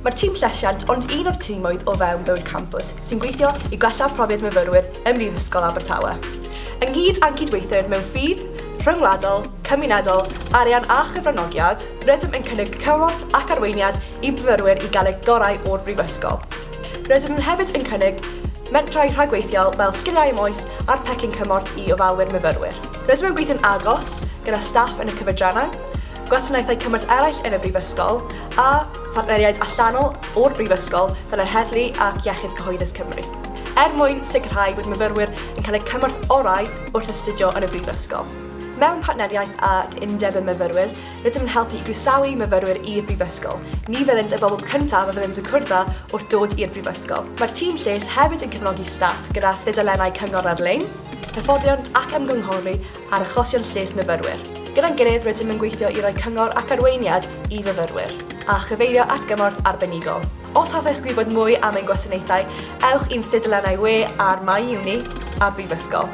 Mae'r tîm llesiant ond un o'r timoedd o fewn bywyd campws sy'n gweithio i gwella profiad myfyrwyr ym Mhrifysgol Abertawe. Ynghyd â'n cydweithwyr mewn ffydd, rhyngwladol, cymunedol, arian a chyfranogiad, rydym yn cynnig cymorth ac arweiniad i fyfyrwyr i gael eu gorau o'r brifysgol. Rydym hefyd yn cynnig mentrau rhagweithiol fel Sgiliau am Oes a'r pecyn cymorth i ofalwyr myfyrwyr. Rydym yn gweithio'n agos gyda staff yn y cyfadrannau, gwasanaethau cymorth eraill yn y brifysgol a phartneriaid allanol o'r brifysgol fel yr Heddlu ac Iechyd Cyhoeddus Cymru, er mwyn sicrhau bod myfyrwyr yn cael eu cymorth orau wrth astudio yn y brifysgol. Mewn partneriaeth ag Undeb y Myfyrwyr, rydym yn helpu i groesawu myfyrwyr i'r brifysgol. Ni fyddent y bobl cyntaf a fyddent yn cwrdd â wrth dod i'r brifysgol. Mae'r tîm lles hefyd yn cefnogi staff gyda thudalennau cyngor ar-lein, hyfforddiant ac ymgynghori ar achosion lles myfyrwyr. Gyda'n gilydd rydym yn gweithio i roi cyngor ac arweiniad i fyfyrwyr, a chyfeirio at gymorth arbenigol. Os hoffech gwybod mwy am ein gwasanaethau, ewch i'n thudalennau we ar MyUni a'r Brifysgol.